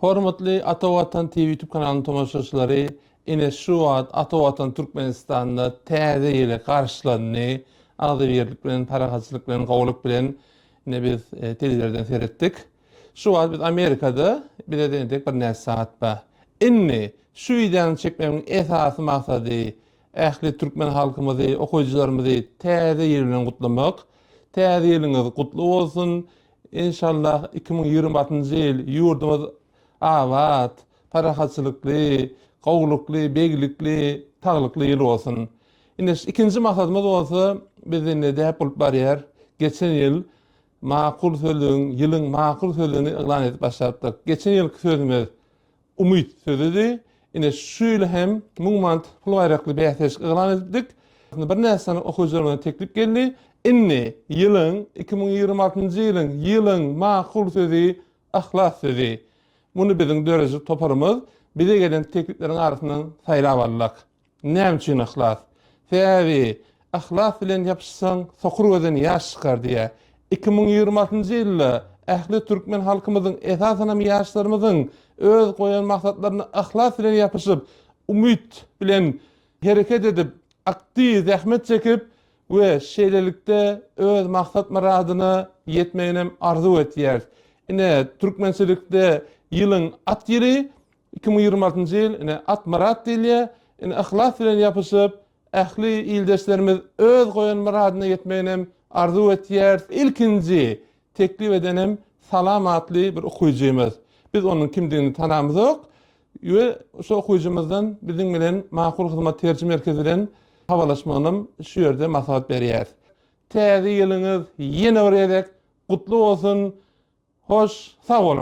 Hormatly Ata Watan TV YouTube kanalynyň tomaşaçylary, ine şu wagt Ata Watan Türkmenistanda täze ýyly garşylandy. Agzybirlik bilen, parahatçylyk bilen, gowulyk bilen ine biz e, telewizordan seretdik. Şu wagt biz Amerikada, bize entek birnäçe sagat bar. Indi şu wideony çekmegiň esasy maksady ähli türkmen halkymyzy, okyjylarymyzy täze ýyl bilen gutlamak. Täze ýylyňyz gutly bolsun. Enşallah 2026-njy ýyl ýurdumyz abat, parahatçylykly, gowlukly, beglikli, saglykly ýyl bolsun. Indi ikinji maksadymyz bolsa biz indi däp bolup barýar. Geçen ýyl makul sözlügiň, ýylyň makul sözlügini yglan edip başlapdyk. Geçen ýylky sözümiz Umyt sözüdi. Ine şu ýyl hem 1000 manat pul baýrakly bäsleşik yglan edipdik. Birnäçe sany okyjylarymyzdan teklip geldi. Indi ýylyň, 2026-njy ýylyň ýylyň makul sözi yhlas sözi. Muny biziň döredijilik toparymyz bize gelen teklipleriň arasyndan saýlap aldyk. Näme üçin yhlas? Sebäbi yhlas bilen ýapyşsaň, sokur gözden ýaş çykar diýýär. 2026-njy ýylda ähli türkmen halkymyzyň, esasanam ýaşlarymyzyň öz goýan maksatlaryna yhlas bilen ýapyşyp, umyt bilen hereket edip, aktiw zähmet çekip we şeýlelikde öz maksat-myradyna ýetmeginem arzuw etýäris. Ine, türkmençilikde ýylyň at ýyly, 2026-njy ýyl ine at myrat diýilýär. Ine yhlas bilen ýapyşyp, ähli ildeşlerimiz öz goýan myradyna ýetmeginem arzuw etýäris. Ilkinji teklip edenem Salam atly bir okyjymyz. Biz onuň kimdigini tanamyzok we şo okyjymyzdan biziň bilen Makul Hyzmat Terjime Merkezi bilen habarlaşmagynam şu ýerde maslahat berýäris. Täze ýylyňyz ýene bir gezek gutly bolsun! Hoş sag boluň!